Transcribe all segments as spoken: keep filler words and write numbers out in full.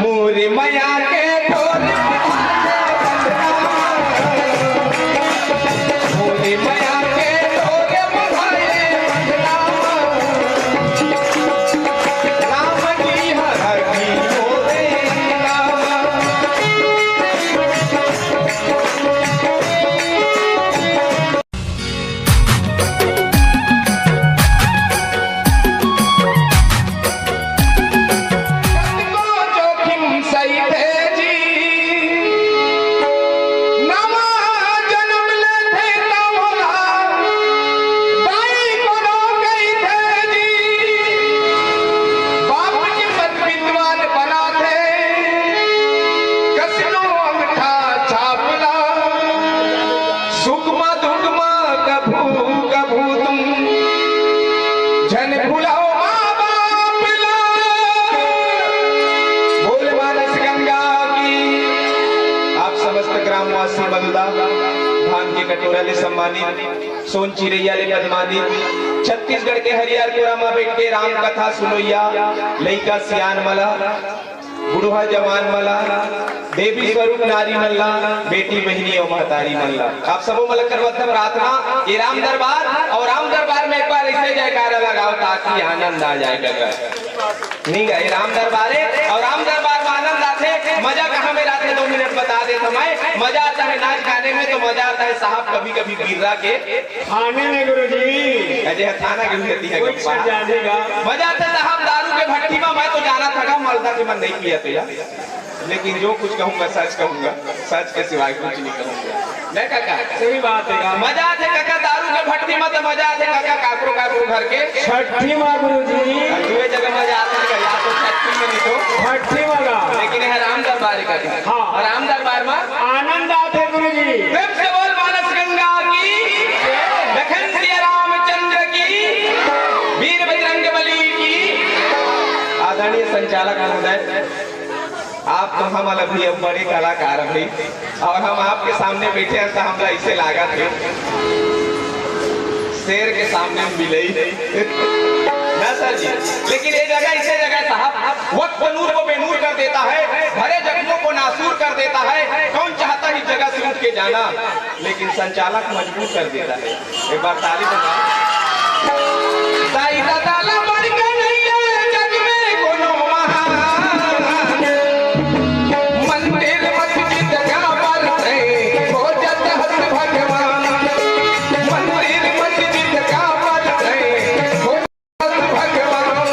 मोरे मया के ढोर मोरे मया के ढोर राम जी हर की मोरे राम। कतको जोखिम सहिथे जी, नवा जनम लेथे त ओला दाई कोनो कहिथे जी। बाप के पद विद्वान बनाथे, कसिनो अंगठा छाप ला। सुख मा दुख मा कभू कभू तुम झन भुलाओ माँ बाप ला। बोल मानस गंगा की। आप समस्त ग्रामवासी मलदा धान के कटोरा ले सम्मानित, सोन चिरैया ले पदमानित, छत्तीसगढ़ के हरियर कोरा मा बैठ के राम कथा सुनोइया लइका सियान मला, बुढ़वा जवान मन ला, देवी स्वरूप नारी मन ला, बेटी बहिनी अउ महतारी मन ला, आप सबो मन ला करवत हन प्रार्थना, ये राम दरबार अउ राम दरबार में एक बार ऐसे जयकारा लगाओ ताकि आनंद आ जाए। कका नहीं गा, ये राम दरबार है अउ राम दरबार में आनंद आथे। मजा कहाँ में आथे, दो मिनट बता देथंव मैं। मजा आता है नाच गाने में, तो मजा आता है साहब कभी कभी गिर्रा के थाने में गुरुजी। अजय थाना के भी रहती है कोई गप्पा। सर जानेगा। मजा आता है साहब दारू के भट्टी में, मैं तो जाना था गा, मलदा के मन नहीं पिया तेला। लेकिन जो कुछ कहूंगा सच कहूंगा, सच के सिवाय कुछ नहीं कहूंगा। मैं काका सही बात है गा। मजा आथे काका दारू के भट्टी में, तो मजा आथे काका काकरो काकरो घर के छट्ठी माँ गुरुजी। अउ दुए जगह मजा आथे का, या तो छट्ठी में नहीं तो भट्टी में गा। लेकिन ये राम दरबार का हाँ। राम दरबार में आनंद आथे गुरुजी। प्रेम से बोल मानस गंगा की, लखन सिया रामचंद्र की, वीर बजरंग बली की। आदरणीय संचालक महोदय, आप तो हमन अभी अब बड़े कलाकार अभी, अउ हम आपके सामने बैठे हैं तो हमला ऐसे लागत है शेर के सामने मिले ही। ना सर जी, लेकिन ये जगह, इसे जगह साहब, वक्त नूर को बेनूर कर देता है, भरे जख्मों को नासूर कर देता है। कौन चाहता इस जगह से उठ के जाना, लेकिन संचालक मजबूर कर देता है। एक बार ताली बजाओ। दाई ददा ला बड़ के नइया जग में कोनो महान। मंदिर मस्जिद का परते हो जत हत भगवान। मंदिर मस्जिद का परते हो जत भगवान।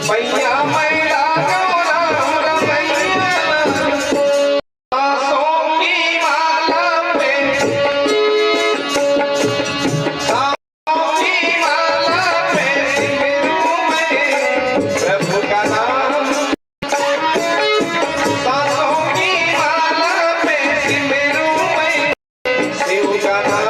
मैया मैं लागो राम रमैया, सांसों की माला पे, सांसों की माला पे सिमरूं मैं प्रभु का नाम। सांसों की माला पे सिमरूं मैं शिव का नाम।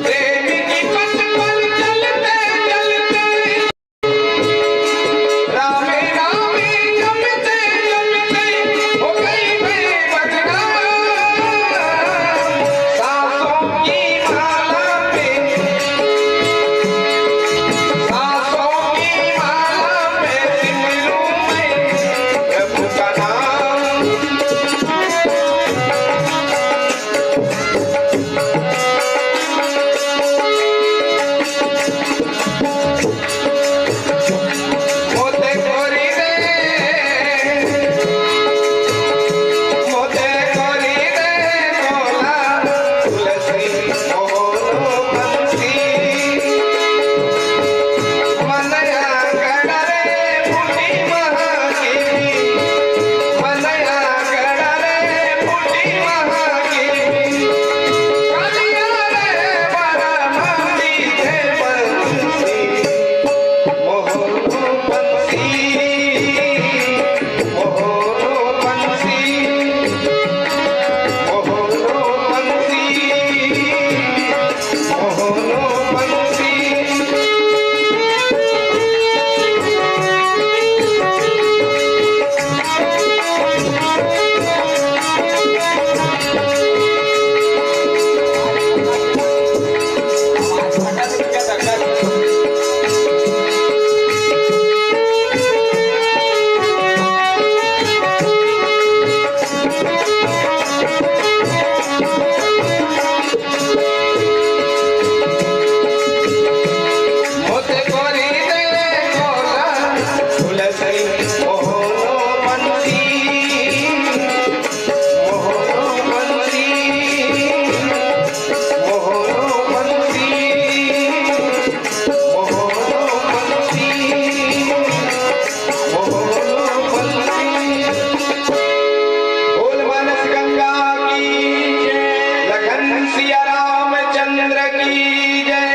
प्रेम की पथ पर चलते चलते, रामे रामे जपते जपते, हो गई मैं बदनाम। सांसों की माला पे, सांसों की माला पे सिमरूं मैं प्रभु का नाम। मोते कोरी दे, मोते कोरी दे, बोला तुलसी मोहनो बंसी। मनया कड़ा रे फूटी महादेवी, मनया कड़ा रे फूटी महादेवी। कालिया रे बड़ा माती के बंसी, मोहनो बंसी, मोहनो बंसी, मोहनो बंसी। बोल मानस गंगा की जय, लखन सिया रामचंद्र की जय।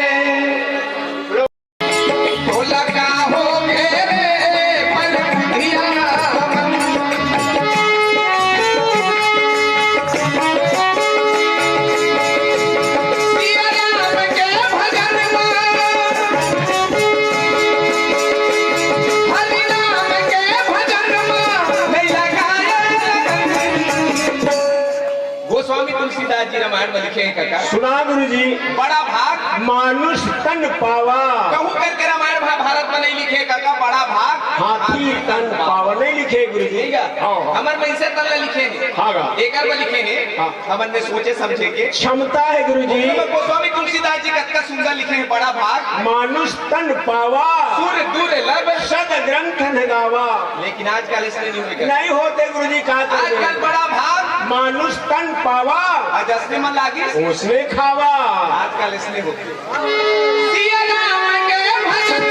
भोला का हो मेरे पर बुधिया मन। सिया राम के भजन मा, हरि नाम के भजन मा, नहीं लगाए लगन। गोस्वामी तुलसीदास जी रामायण में लिखे हैं काका। सुना गुरुजी। बड़ा भाग। मानुष तन पावा। कहूं करके रामायण महाभारत में नहीं लिखे काका, बड़ा भाग। हाथी तन पावा नहीं लिखे गुरुजी। ठीक है। हाँ, हाँ। हमर में इसे तन लिखे हैं। हाँ, हाँ। एकर में लिखे हैं। हाँ। हमन ने सोचे समझे के क्षमता है गुरुजी। ओकर में गोस्वामी तुलसीदास जी कतका सुंदर लिखे हैं, बड़ा भाग। मानुष तन पावा। सुर दुर्लभ। सद ग्रंथ न गावा। लेकिन आजकल इसने नहीं होते। नहीं होते गुरुजी, का करबे? आजकल बड़ा भाग। मानुष तन पावा। आज असने मन लागिस। उसने खावा। आजकल इसने होते। सिया राम के भजन,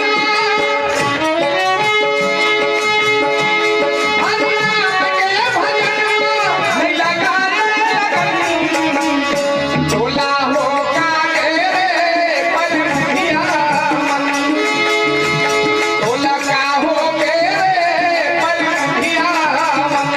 हरि नाम के भजन, नहीं लगा रे लगन। भोला हो का रे पलखिया मन। भोला का हो रे पलखिया मन।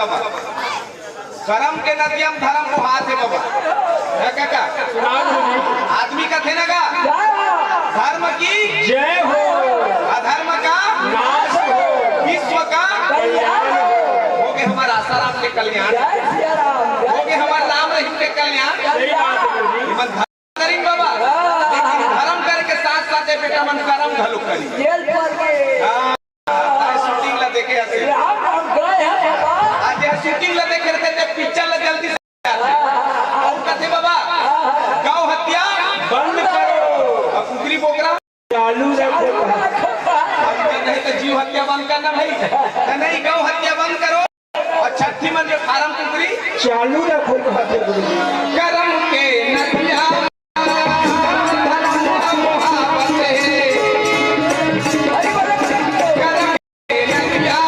करम के नदिया म धरम बोहात हे बाबा। हे काका? आदमी कथे ना गा, धर्म की जय हो। अधर्म का नाश हो। विश्व का कल्याण हो। होगे हमर आसाराम के कल्याण। जय सिया राम, जय होगे हमर राम रहीम के कल्याण। सही बात है गुरुजी। मन धर्म करिन बाबा, लेकिन धर्म करे के साथ साथ ए बेटा मन करम घलो करिन। जेल पर के। हाँ, ताई shooting ला देखे हसे। राम राम गए हैं बाबा। आज ये shooting ला देखे रहते ते picture ला जल्दी से आते। अउ कथे बाबा, गौ हत्या बंद करो। अब कुकरी बोकरा चालू रखो। अब नहीं तो जीव हत्या बंद करना भाई, नहीं, गौ हत्या बंद करो। अउ छट्ठी मन के फारम कुकरी चालू रखो, कहथे गुरु जी। करम के नदिया धर्म मोहावत हे। करम के नदिया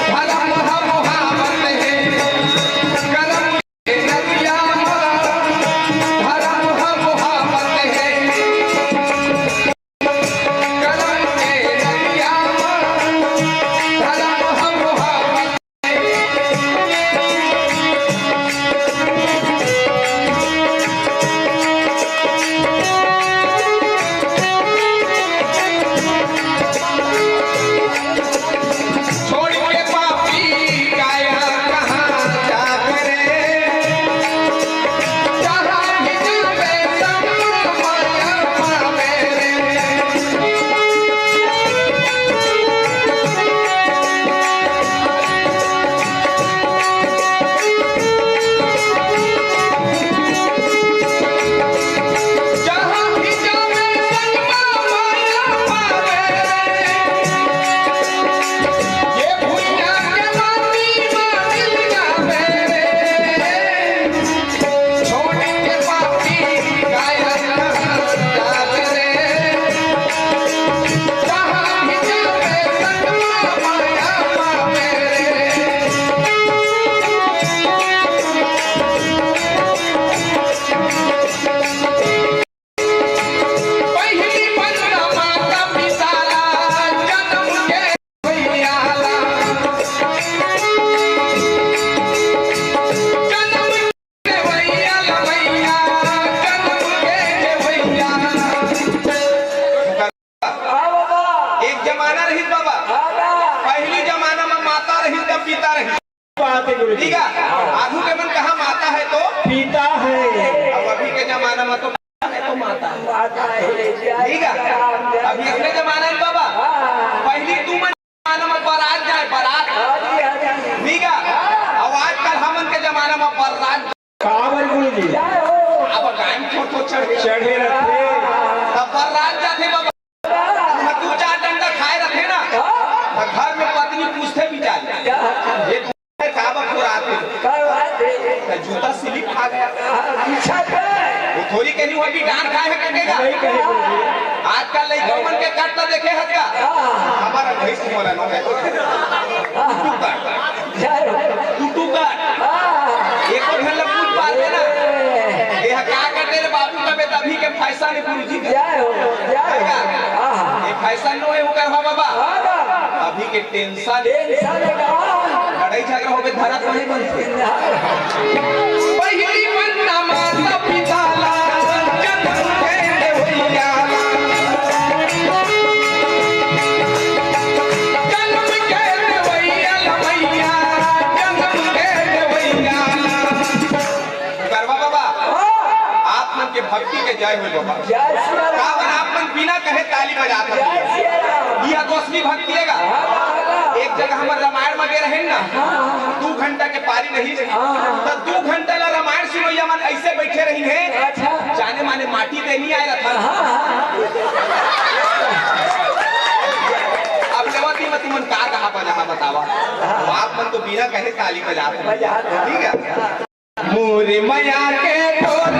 धर्म मोहावत हे। करम के नदिया धर्म मोहावत हे। छोड़ के पापी काया कहाँ जात रे? जहाँ भी जावे सब माया पावे रे। जहाँ भी जावे सब माया पावे रे। ये भुइयां के माटी मा मिल जावे रे। छोड़ के पापी काया कहाँ जात रे। जहाँ भी जावे सब माया पावे रे। पहिली बंदना माता पिता ला, जनम के भैया ला। जनम के भैया ला, भैया, जनम के भैया ला। हाँ बाबा। एक जमाना रहिस बाबा। हाँ बा। पहिली जमाना में माता रहिस त पिता रहिस। बात है गुरु जी। ठीक है, आगू के मन कहा माता है तो पिता है। अब अभी के जमाना में तो पिता है तो माता है। माता है, जय ठीक है, राम, जय अभी अपने जमाना में बाबा, हाँ। पहली तू मन जमाना में बारात जाए, बारात। हाँ जी, हाँ जी। ठीक है, अब आजकल हमन के जमाना में बारात काबर गुरु जी? जय हो। अब गाय में थोड़ थोड़ चढ़े। चढ़े रहते। तब बारात जाते बाबा। हाँ। तू चार डंडा खाए रखे ना, हाँ। तो घर में पत्नी पूछते भी जाए। क्या? ये का बखोरात हे? का बात हे? त जूता slip खा गया। हाँ, अच्छा था। वो थोड़ी कहीं हुआ कि डांड खाए है कटेगा। नहीं कहे गुरु जी। आजकल लइका मन के कट तो देखे हस का? हाँ। हमारा भैंस मोला नो है। हाँ। टुटू कट। जय हो। टुटू कट। हाँ। एको घर ला पूछ पाते ना। ए। ये का कटे रे बाबू, तबे तभी के फैशन है गुरु जी का। जय हो, जय हो। है का? हाँ। ये फैशन नो है, वो कर बाबा। हाँ, हाँ। अभी के टेंशन। टेंशन का? लड़ाई झगड़ा होबे, धरा तो नहीं बनते। पहिली बंदना माता पिता ला, जनम के देवैया ला। जनम के देवैया ला मैया, जनम के देवैया ला। गरबा बाबा, हाँ। आप मन के भक्ति के जय हो बाबा। जय श्री राम। काबर आप मन बिना कहे ताली बजात हो? जय श्री राम। यह दोसरी भक्ति हे गा। हाँ, हाँ, हाँ। एक जगह हमर रामायण में गे रहे ना, हाँ, हाँ, हाँ। दू घंटा के पारी रही, हाँ, हाँ, हाँ। तो दू घंटा ला रामायण सुनैया मन ऐसे बैठे रही है, अच्छा। जाने माने माटी ते नहीं आए रहता। हाँ, हाँ, हाँ। अब लेवती मती मन का कहा बजा बतावा। हाँ। आप मन तो बिना कहे ताली बजात हो। बजात हो। ठीक है। हाँ। मोरे मया के डोर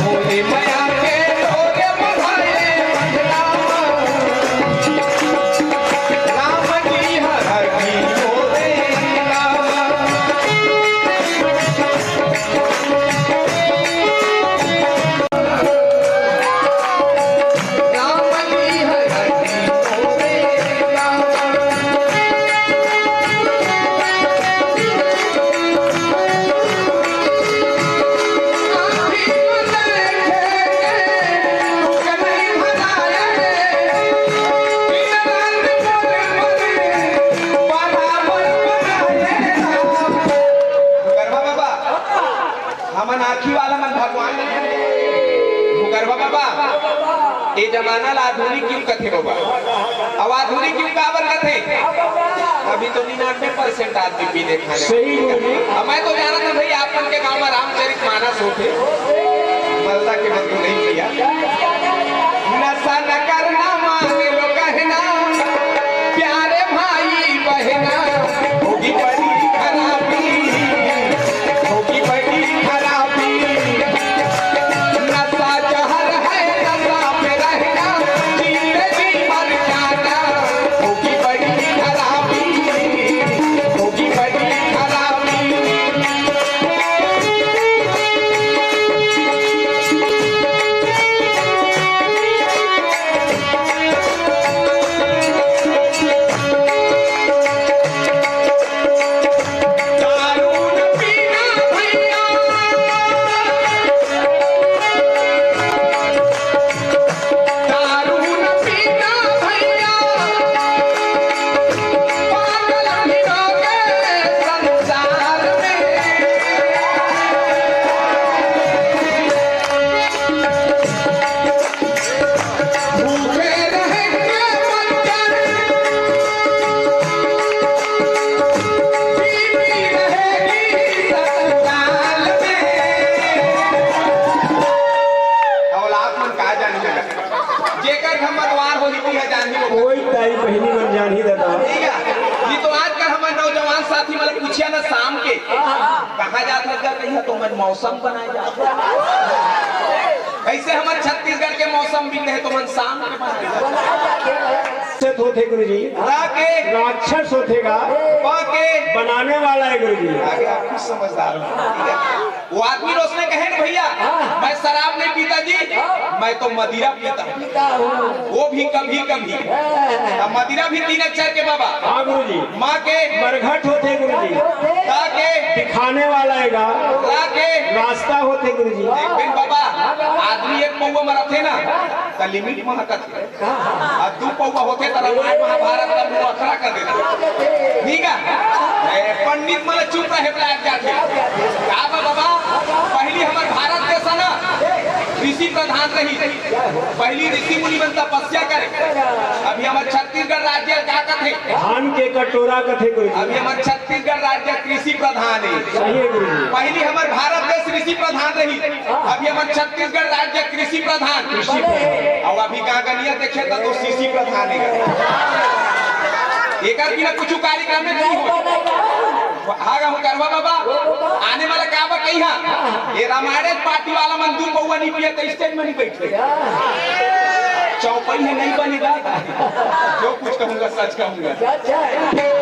मोरे मया के डोर बंधाए बंधना। राम जी हर जी मोरे राम। राम जी हर जी मोरे जमाना ला आधुनिक युग कथे बाबा। अब आधुनिक युग काबर कथे? अभी तो निन्यानवे परसेंट आदमी पीने खाने सही बोले। अब मैं तो जानत हँव भई, आप मन के गाँव में रामचरित मानस होथे, मलदा के मन तो नहीं पिया। नशा न करना मान लो कहना, प्यारे भाई बहना, होगी बड़ी खराबी, होगी बड़ी खराबी। नशा जहर है, नशा पे रहना, जिंदगी मर जाना, होगी बड़ी खराबी, होगी बड़ी खराबी। दारू न पीना भैया, दारू न पीना भैया, पागल फिरोगे संसार में। भूखे रहेंगे बंदर, बीवी रहेगी ससुराल में। अउ आप मन का जानही, जेकर घर म दुआर होही, तिहा जानही लोग। कोई दाई बहिनी मन जानही दादा। ठीक है, ये तो आजकल हमर नौजवान साथी मन पूछिया ना शाम के, कहाँ जात हस गा, कहिया तो मन मौसम बनाए जात। ऐसे हमर छत्तीसगढ़ के मौसम भी कहे तो मन शाम के बनाए जात। राक्षस होथे गुरुजी। का के? राक्षस होथे गा। का के? बनाने वाला है गुरुजी। आगे आप कुछ समझदार हो। ठीक है? वो आदमी रोज ने कहे ना, "भैया, मैं शराब नहीं पीता जी, मैं तो मदिरा पीता हूँ, वो भी कभी कभी।" अब मदिरा भी तीन अक्षर के बाबा। हाँ गुरुजी। माँ के? मरघट होथे गुरुजी। का के? दिखाने वाला है गा। का के? रास्ता होथे गुरुजी। एक दिन बाबा, आदमी एक पौवा म रथे ना, त लिमिट म हकत हे। अउ दू पौवा होथे त रामायण महाभारत ला मुंह अखड़ा कर देथे। ठीक है? ए, पंडित मन चुप रहे लाग जाथे। का बा बाबा, पहली हमर भारत देश है ना, ऋषि प्रधान रही। पहली ऋषि मुनि मन तपस्या करे। अभी हमर छत्तीसगढ़ राज्य का कथे? धान के कटोरा कथे गुरुजी। अभी हमर छत्तीसगढ़ राज्य कृषि प्रधान है। सही है गुरुजी। पहली हमर भारत देश ऋषि प्रधान रही, अभी हमर छत्तीसगढ़ राज्य कृषि प्रधान। कृषि प्रधान। अउ अभी गांगनिया देखे त तो सीसी प्रधान है। एकर बिना कुछ कार्यक्रम नहीं हो। हाँ, हम करवा बाबा, आने वाला का बा कही हाँ? ये रामायण पार्टी वाला मन दू पौवा नहीं पिए त stage में नहीं बैठे। चौपाई में नहीं बनेगा। जो कुछ कहूंगा सच कहूंगा।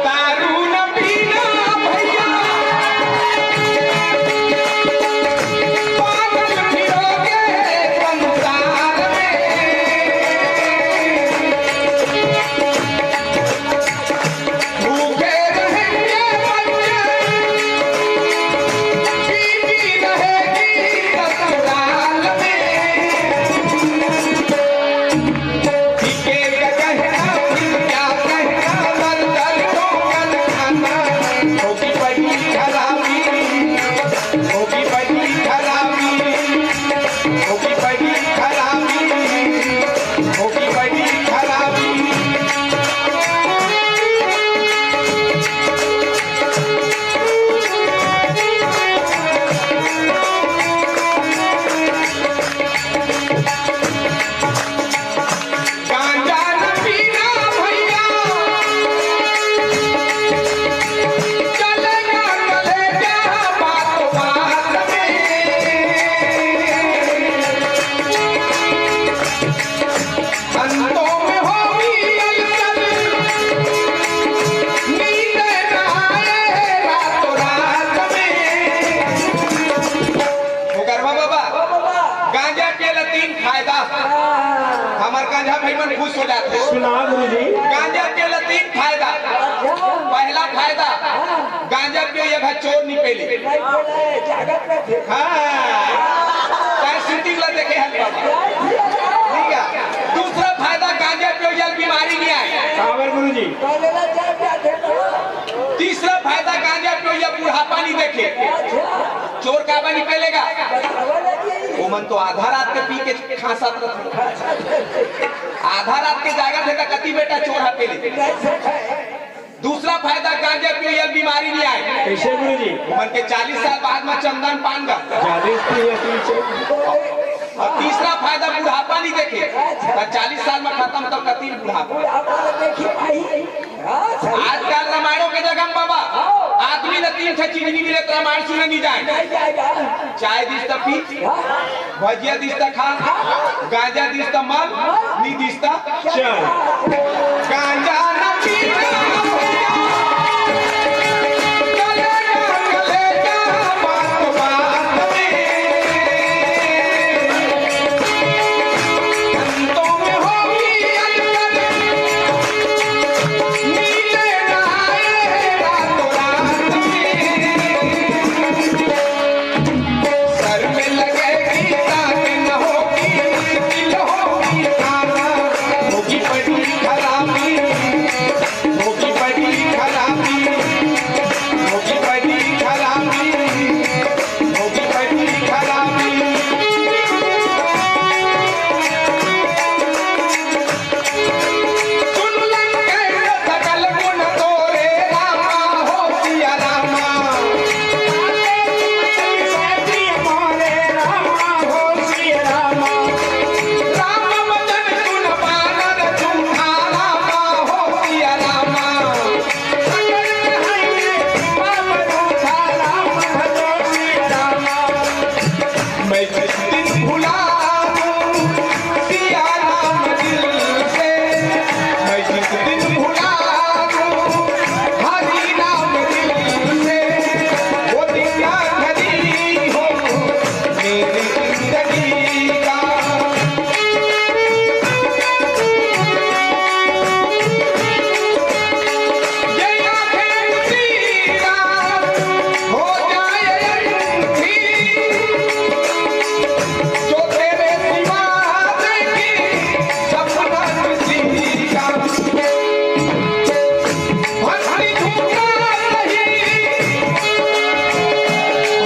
दारू न पीना भैया, पागल फिरोगे संसार में। भूखे रहेंगे बच्चे, बीवी रहेगी ससुराल में। ठीक है, कहना फिर क्या कहना, दर दर ठोकर खाना, होगी बड़ी खराबी, होगी बड़ी खराबी, होगी बड़ी खराबी, होगी बड़ी खराबी। गांजा न पीना भैया, चलेगा कलेजा बात बात में। अंतों में होगी अलचल, नींद न आए रातों रात में। वो गरबा बाबा, गांजा के लतीन फायदा। हमर गांजा भाई मन खुश हो जाथे। सुना गुरुजी। गांजा के लतीन फायदा। पहला फायदा, गांजा पियो ये घर चोर नहीं पेले। हाँ, चाहे shooting ला देखे हल बाबा। ठीक है। दूसरा फायदा, गांजा पियो ये बीमारी नहीं आए। काबर गुरुजी? तीसरा फायदा, गांजा पियो ये बुढ़ापा नहीं देखे। चोर काबर नहीं पेलेगा? मन तो आधा रात के पी के खांसत रथे। आधा रात के जागत हे त कति बेटा चोर हटे ले। दूसरा फायदा, गांजा पियो, ये बीमारी नहीं आए। कैसे गुरु जी? मन के चालीस साल बाद में चंदन पान गा। चालीस पी या पी से। और तीसरा फायदा, बुढ़ापा नहीं देखे। त चालीस साल में खत्म तो कति बुढ़ापा। बुढ़ापा तो देखिए भाई। हाँ, सही। आजकल रामायणों के जगह में बाबा, हाँ। आदमी ल तीन ठे चीज नहीं मिले त रामायण सुने नहीं जाए। नहीं जाएगा। चाय दिस त पी, हाँ। भजिया दिस त खा, हाँ। गांजा दिस त मल, हाँ। नी दिस त चल। गांजा न पीना भैया, चले ना, चले ना, बात बात में। संतों में होगी अनबन, नीले नहाए रातों रात में। सर में लगेगी ताज न होगी, मुश्किल होगी खाना, होगी बड़ी खराबी, होगी बड़ी खराबी, होगी बड़ी खराबी, होगी बड़ी खराबी। सुन लंकेश सकल गुण तोरे रामा हो सिया रामा। राम बचन सुन बानर झूठा रामा हो सिया रामा। सकल कहाइए बाबरू था राम भजो सिया रामा। मैं जिस दिन भुला दूं सिया नाम दिल से, मैं जिस दिन भुला दूं हरि नाम दिल से, वो दिन ना घड़ी हो मेरी जिंदगी का। ये आंखें उसी रात हो जाए अंधी, जो तेरे सिवा देखे सपना किसी का। हंसी झूठा नहीं,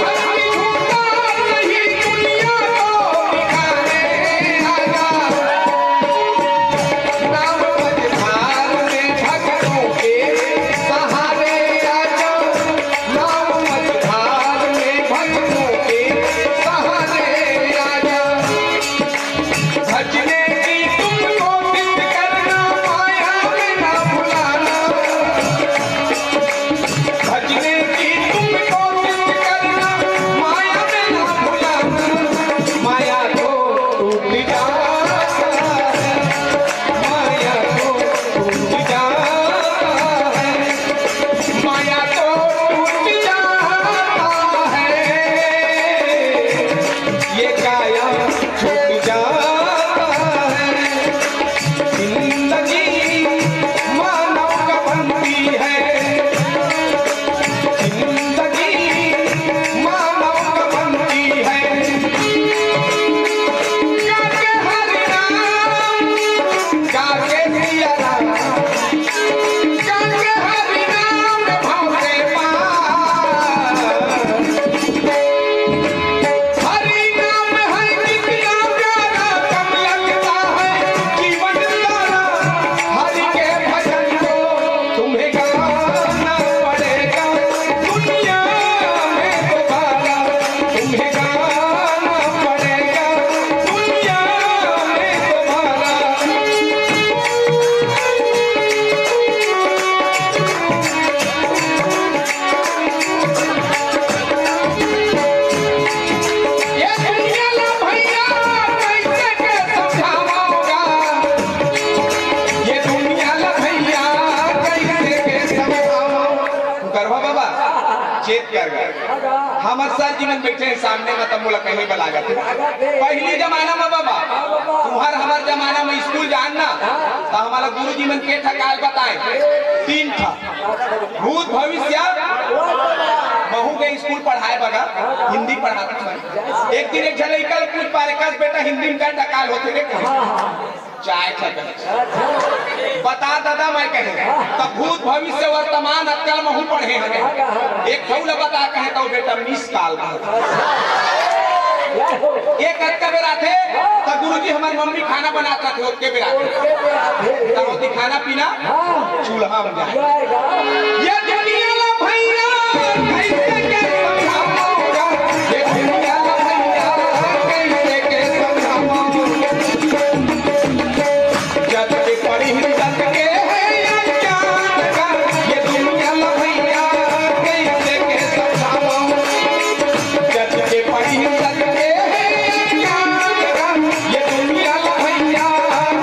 हंसी झूठा नहीं, दुनिया को दिखाने आया। नाम मझधार में भक्तों के सहारे आजा, नाम मझधार में भक्तों के सहारे आजा। भजने की तुम कोशिश करना, माया में ना भुलाना। भजने की तुम कोशिश करना, माया में ना भुलाना। माया तो टूट जाता है, माया तो टूट जाता है, माया तो टूट जाता है। ये काया छूट जाता है। जिंदगी मानव का बनती है, जिंदगी मानव का बनती है। गा के हरि नाम, गा के सिया राम, गा के हरि नाम भाव से पार। हरि नाम है कितना प्यारा, कम लगता है जीवन सारा। हरि के भजन को तुम्हें गाना पड़ेगा, दुनिया में दोबारा तुम्हें गाना पड़ेगा, दुनिया में दोबारा। ये दुनिया ला भैया कैसे के समझावा होगा, ये दुनिया ला भैया कैसे के समझावा। करवा बाबा, चेत कर गा। हमर सर जी मन बैठे हैं सामने में, तब मोला कहीं बलागत है। पहली जमाना में बाबा, तुम्हार हमार जमाना में स्कूल जान ना, तो हमारा गुरु जी मन के ठकाल बताए, तीन ठा। भूत भविष्य महू के स्कूल पढ़ाए बगा, हिंदी पढ़ात हन। एक दिन एक झन लइका ल पूछ पारे, "कस बेटा हिंदी में का टकाल होथे रे?" चाय खत्म। बता दादा, मैं कहे, "त भूत भविष्य वर्तमान अतका ल महू पढ़े हन।" एक ठऊ ल बता कहे, "त बेटा मिस कॉल।" ये कतका बेर आथे? त गुरुजी, हमर मम्मी खाना बनात रथे, ओतके बेर आथे। त ओती खाना पीना चूल्हा में जाए। ये दुनिया ला भैया, कैसे के समझावं? ये दुनिया ला भैया, कैसे के समझावं? जग के पड़ी जग के है अज्ञान का, ये दुनिया ला भैया, कैसे के समझावं? जग के पड़ी जग के है अज्ञान का, ये दुनिया ला भैया,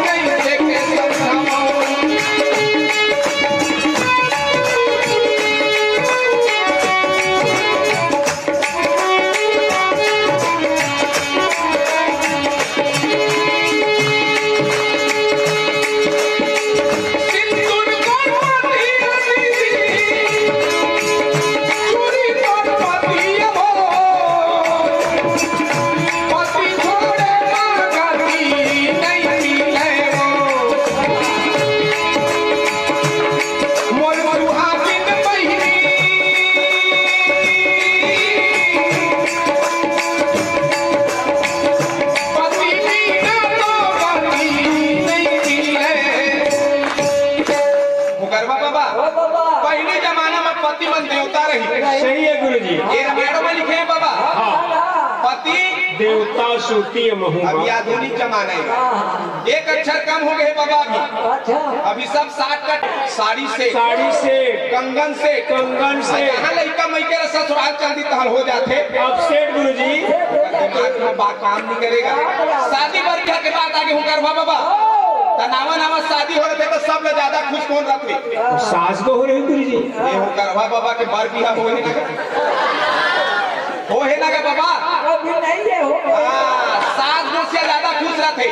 कैसे के समझावं? मुकरबा बाबा, ओ बाबा। पहली जमाना में पति मन देवता रही। सही है गुरुजी। ये रामायण में लिखे हैं बाबा। हाँ। पति देवता सूती महू। अभी आधुनिक जमाना है। हाँ, हाँ। एक अक्षर कम हो गए बाबा अभी। अच्छा। अभी सब shortcut, साड़ी से, साड़ी से, कंगन से, कंगन से। जहाँ लइका मइके ला ससुराल चल दी तहन हो जाथे। Upset गुरुजी। दिमाग में बात काम नहीं करेगा। शादी बर के बात आगे हूँ करवा बाबा। त नावा नावा शादी हो रहे थे तो सब ले ज्यादा खुश कौन रहते? सास बहू रही गुरुजी। ये हूँ करवा बाबा के बर बिहा हो ही ना। हो हे ना गा बाबा? अभी नहीं है, हो। हाँ, सास बहू से ज्यादा खुश रहते।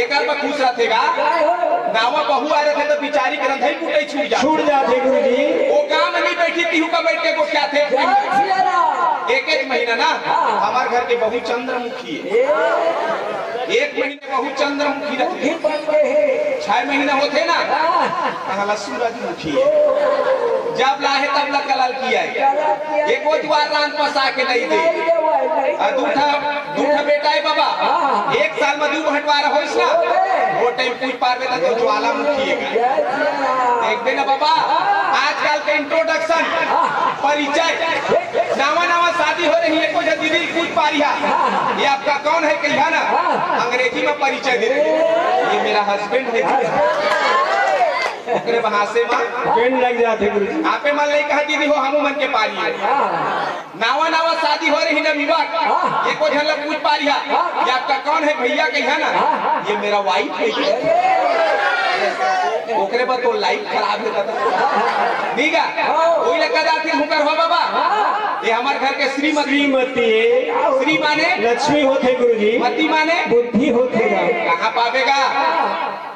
एकर में खुश रहते गा। काय हो? नावा बहू आ रहे थे तो बिचारी के रंधई कुटई छूट जाते। छूट जाते गुरुजी। वो गांव में नहीं बैठी, पीहू का बैठ के गोठियाथे। जय सिया राम। एक एक महीना ना, हाँ। हमार घर के बहू चंद्रमुखी है। ए। एक महीने बहू चंद्रमुखी रहती। मुखी बन गए है। छह महीना होते ना, हाँ। कहला सूरजमुखी है। जब लाहे तब ला कलल किया है। कलल किया है। एको जुआर रांध पसा के नहीं दे। नहीं दे भाई, नहीं आ दे। दूठा, दूठा बेटा है बाबा। हाँ। एक साल में दू बंटवारा होइस ना, हो बे। वो टाइम पूछ पार बेटा तो ज्वालामुखी है। जय सिया राम। देख बे ना बाबा, आजकल के introduction, हाँ। परिचय, नावा नावा शादी हो रही है, कुछ दीदी पूछ पा रही है, ये आपका कौन है कहिया ना, हाँ। अंग्रेजी में परिचय दे रही है, ये मेरा husband है जी। ओकरे बहासे में पेन लग जाते गुरुजी। आपे मन ले कहा दीदी हो, हमू मन के पारी है। हाँ। नावा नावा शादी हो रही ना विवाह, हाँ। एको झन ला पूछ पा रही है, हाँ। ये आपका कौन है भैया कहिया ना, हाँ। ये मेरा wife है जी। ओकरे बाद तो life खराब हो जाता। ठीक है? हाँ। वही लगा जाती हूँ कर हो बाबा। हाँ। ये हमारे घर के श्रीमती। श्रीमती। श्री माने? लक्ष्मी होते गुरुजी। मती माने? बुद्धि होते गा। कहाँ पावेगा?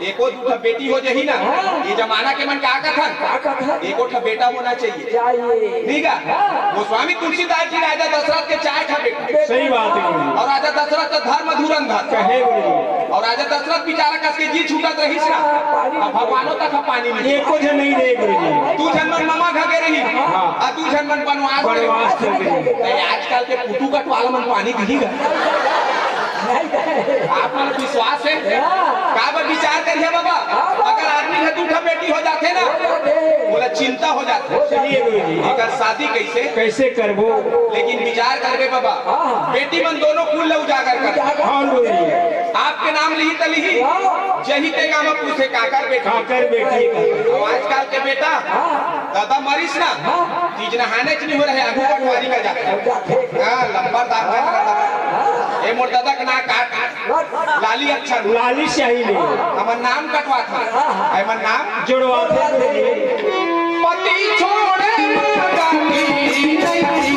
एको दू ठा बेटी हो जही ना, हाँ। ये जमाना के मन का कथन? का कथन? एको ठा बेटा होना चाहिए। चाहिए। ठीक है? हाँ। गोस्वामी तुलसीदास जी राजा दशरथ के चार ठा बेटा। सही बात है गुरुजी। और राजा दशरथ तो धर्म धुरंधर। कहे गुरुजी। और राजा दशरथ बेचारा कस के जी छूटत रहिस ना। हाँ, पानी अब भगवानों तक पानी नहीं। एको झन नहीं दे गुरुजी। दू झन मन ममा घर के रही। हाँ। आ दू झन मन बनवास के रही। बनवास चल गई। तो आजकल के पुटू कटवाला मन पानी दिही गा। आप मन विश्वास है? हाँ। का बर विचार करिए बाबा? हाँ, बाबा। अगर आदमी के दू ठा बेटी हो जाते ना, हो जाते। बोला चिंता हो जाते। हो जाते। चलिए गुरु जी। एकर शादी कैसे? कैसे करबो? लेकिन विचार करबे बाबा, हाँ। बेटी मन दोनों कुल ला उजागर कर। उजागर। हाँ गुरु जी। आपके नाम लिही त लिही, हाँ। जही तेगा में पूछे काकर बेटी। काकर बेटी। अब आजकल के बेटा, हाँ। दादा मरीस ना, हाँ। तीज नहाने च नहीं हो रहे, आगू पटवारी का जाते। जाते। हाँ, लंबरदार का जाते। हाँ। ए मोर दादा के ना काट। लाली अच्छा। लाली शाही में। हमर नाम कटवा था। हाँ, हाँ। हमर नाम जुड़वा था। पति छोड़े माता की नहीं।